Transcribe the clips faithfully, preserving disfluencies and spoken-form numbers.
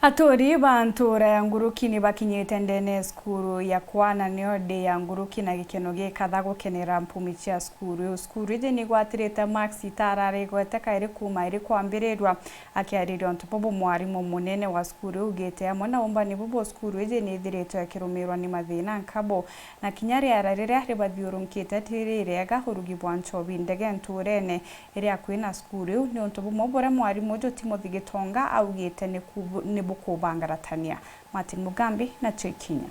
Aturi ba ntuura ya Nguruki ni bakinyite ndene ya cukuru ya kwana nio ndi ya Nguruki na gikeno gikatha gukenera mpumi cia cukuru iu. Cukuru iji ni igwatirite marks itarari igwete kairi kuuma iri kwambirirua. Akiariria untu bubu, mwarimu munene wa cukuru iu augite amwe na umbani bubu, cukuru iji ni ithiritwe ikirumirwa ni mathina nkabo, na kinya riera riria ribathiurunkite ti ririega. Urugi bwa nchobi ndege ntuurene iri akui na cukuru iu ni untu bumwe buria mwarimu uju Timothy Gitonga augite ni kubu-, ni bukubangaratania. Martin Mugambi nacio ikinya.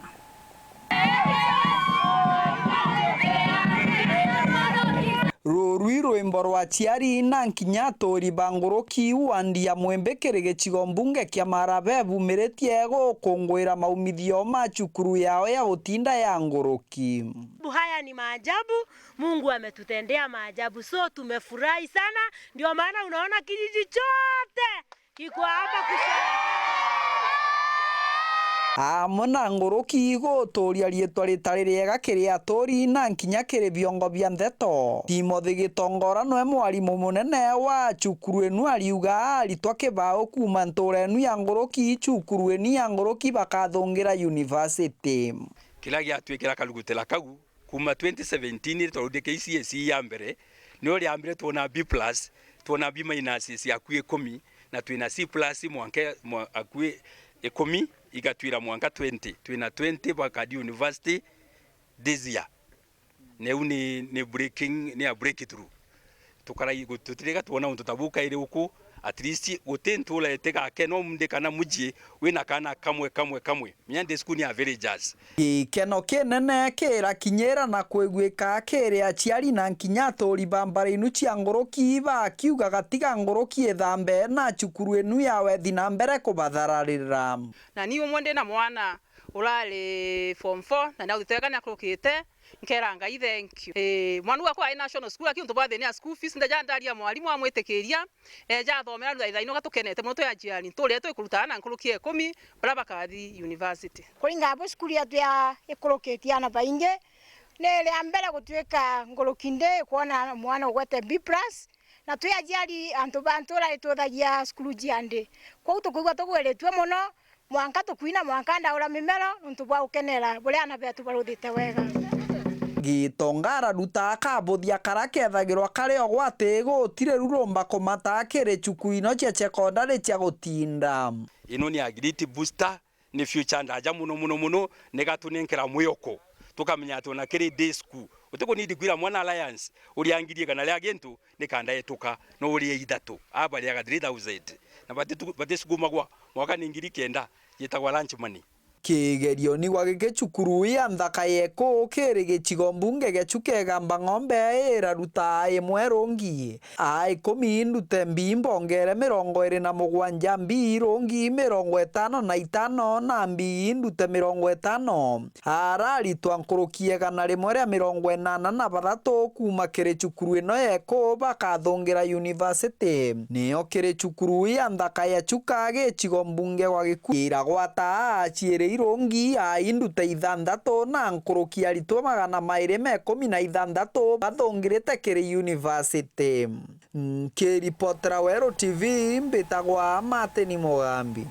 Rurwi rwimbo rwa aciari na nkinya aturi ba nguruki wandi ya Mwimbi kiri gicigo mbunge kia Maraba bumiritie gukunguira maumithio ma cukuru yao ya gutinda ya nguruki. Haya ni maajabu, Mungu ametutendea maajabu, so tumefurahi sana, ndio maana unaona kijiji chote kiko hapa kusherehekea. Amwe na nguruki iguturia riitwa ritari riega kiri aturi na nkinya kiri biongo bia ndeto. Timothy Gitongora nwe mwarimu munene wa cukuru inu ariuga aritwa kibao kuuma ntuura inu ya nguruki cukuru inu ya nguruki bakathungira university. Kiria giatwikira karugutira kau, kuuma twenty seventeen ri twarudie K C S E ya mbere, nio riambire twona B plus, twona B minus cia akui ikumi, na twina C plus mwanka mwa-, akui ikumi igatwira mwanka twenty, twina twenty bakathi university this year. Na iu ni, ni breaking, ni a breakthrough. Tukarai-, gu-, tutirega twona untu ta buu kairi uku, at least guti ntuura itigakena umunthi kana mucii wina kaana kamwe, kamwe, kamwe. Menya ndi cukuru ni ya villagers. Gikeno kinene kirakinyira na kwiguika kiri aciari na nkinya aturi ba mbara inu cia nguruki bakiugaga tiga nguruki ithambe na cukuru inu yao ithi na mbere kubathararira. Na ni umwe ndi na mwana urari form four na ni athitega ni akurukite, nkera Ngai thank you. Ii, mwana wakwa ai national school, lakini untu bwa thina ya school fees, ndeja ndaria mwarimu amwitikiria, eja athomera, riu thaa ino tukenete mono twi aciari, ntuurire twi kuruta aana nkuruki ya ikumi baria bakathi university. Kuringana bwi cukuru yetu ya ikurukitie aana baingi, ni ria mbere gutwika nguruki ndi kwona mwana ugwete B plus, na twi aciari antu ba ntuura ituthagia cukuru cia ndi. Kwou tukwigua tugwiritue mono, mwanka tukwina, mwanka ndaura mimero nontu bwa gukenera buria aana betu baruthite wega. Gitonga araruta akabuthia karia kethagirwa kari o gwati gutiri rurumba kumata kiri cukuru ino cia sekondari cia gutinda. Ino ni a great booster, ni future ndaja mono, mono, mono, ni gatunenkera mwiyoko. Tukamenya ati ona kiri day school, utikunidi kwira mwana allowance uria ngiri igana ria gintu, ni kanda ituka, no urie ithatu, aa bariaga three thousand, na batitu-, batisukumagwa, mwaka ni ngiri kenda, yitagwa lunch money. Kigerio nigwa giki cukuru ya nthaka yeku kiri gicigo mbunge gia Chuka Igamba Ng'ombe iraruta imwe rungi. Aa ikumi ndute mbii mbongere mirongo iri na mugwanja, mbii rungi mirongo itano na itano, na mbii ndute mirongo itano. Araritwa nkuruki igana rimwe ria mirongo inana na bathatu kuuma kiri cukuru ino yeku bakathungira university. Nio kiri cukuru ya nthaka ya Chuka gicigo mbunge gwa Gikuu iragwata aciiri irungi ai ndute ithanthatu na nkuruki aritwa magana mairi ma ikumi na ithanthatu bathungirite kiri university. Nkiripotera Weru T V, mbitagwa Martin Mugambi.